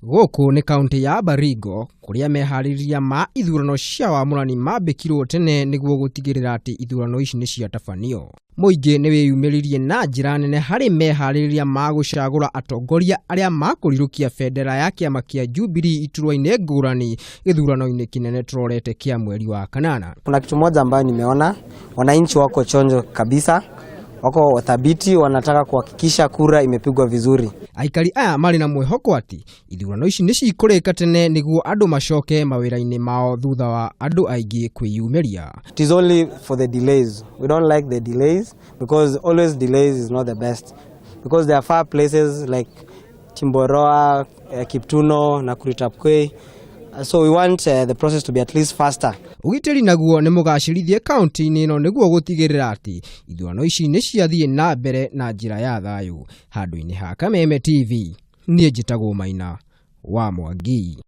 Gũkũ nĩ kaũntĩ ya Baringo kũrĩa meharĩrĩria ma ithurano cia wamũrani mambĩkirwo tene nĩguo gũtigĩrĩra atĩ ithurano ici nĩ ciatabanio. Mũingĩ nĩ wĩyumĩririe na njĩra nene harĩ meharĩrĩria ma gũcagũra atongoria arĩa makũrirũkia bendera ya kĩama kĩa Jubilee iturwa-inĩ ngũrani gĩthurano-inĩ kĩnene tũrorete kĩa mweri wa kanana. Kuna kitu moja ambayo nimeona, wananchi wako chonjo kabisa, wako thabiti, wanataka kuhakikisha kura imepigwa vizuri. Aikari aya marĩ na mwĩhoko atĩ ithurano ici nĩ cikũrĩka tene nĩguo andũ macoke mawĩra-inĩ mao thutha wa andũ aingĩ kwĩyumĩria. It is only for the delays. We don't like the delays because always delays is not the best, because there are far places like Timboroa, Kiptuno, Nakuru. So we want the process to be at least faster. Ũgitĩri naguo nĩ mũgacĩrithie kaũntĩ-inĩ ĩno nĩguo gũtigĩrĩra atĩ ithurano ici nĩ ciathiĩ na mbere na njĩra ya thayũ. Handũ-inĩ ha Kameme TV, niĩ njĩtagwo Maina wa Mwangi.